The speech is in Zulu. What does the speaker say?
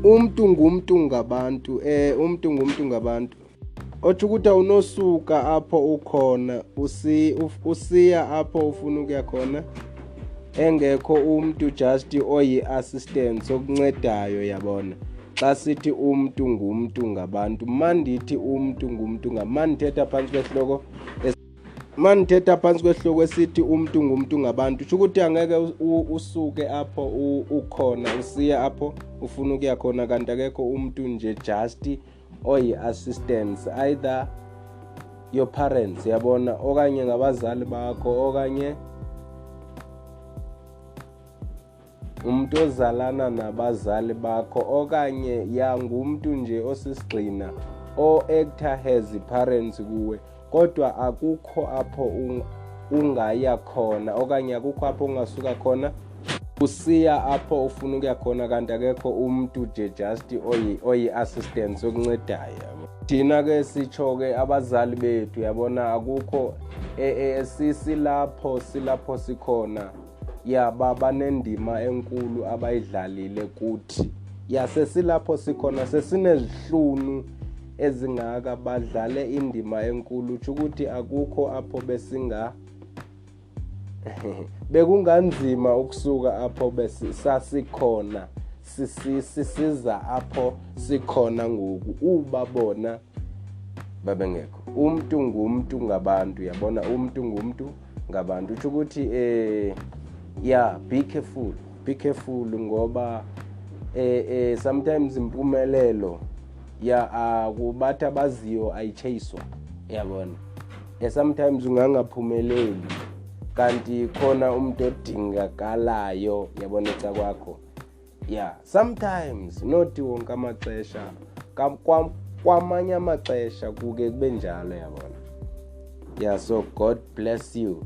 Umntu ngumntu ngabantu, umntu ngumntu ngabantu. Otsho ukuthi awunosuka apho ukhona usiya apho ufuna ukuya khona engekho umntu just oyi-assistance okuncedayo, yabona. Xa sithi umntu ngumntu ngabantu, mandithi umntu ngumntu mandithetha phantsi kwesihloko, mandithetha phantsi kwesihloko esithi umntu ngumntu ngabantu, tsho ukuthi angeke usuke apho ukhona usiya apho ufuna ukuya khona kanti akekho umntu nje just oyi-assistance, either your parents, yabona, okanye ngabazali bakho, okanye umuntu ozalana nabazali bakho, okanye ya ngumntu nje osisigxina o-actor has parents kuwe, kodwa akukho apho ungaya khona okanye akukho apho ungasuka khona usiya apho ufuna ukuya khona kanti akekho umntu nje just oyi-assistance okuncedayo, yabo. Thina ke sitsho ke abazali bethu, yabona, akukho silapho silapho sikhona, ya banendima enkulu abayidlalile kuthi, ya sesilapho sikhona sesinezihlunu ezingaka, badlale indima enkulu. Utsho ukuthi akukho apho besinga bekunganzima ukusuka apho sasikhona sisiza apho sikhona ngoku uba bona babengekho. Umntu ngumntu ngabantu, yabona, umntu ngumntu ngabantu. Utsho ukuthi yeah, be careful, be careful ngoba sometimes impumelelo ya akubathi abaziyo ayichaswa, yabona. Sometimes ungangaphumeleli kanti khona umuntu odingakalayo, yabona, eca kwakho. Yeah, sometimes not wonke amaxesha, kwamanye amaxesha kuke kube njalo, yabona. Yeah, so God bless you.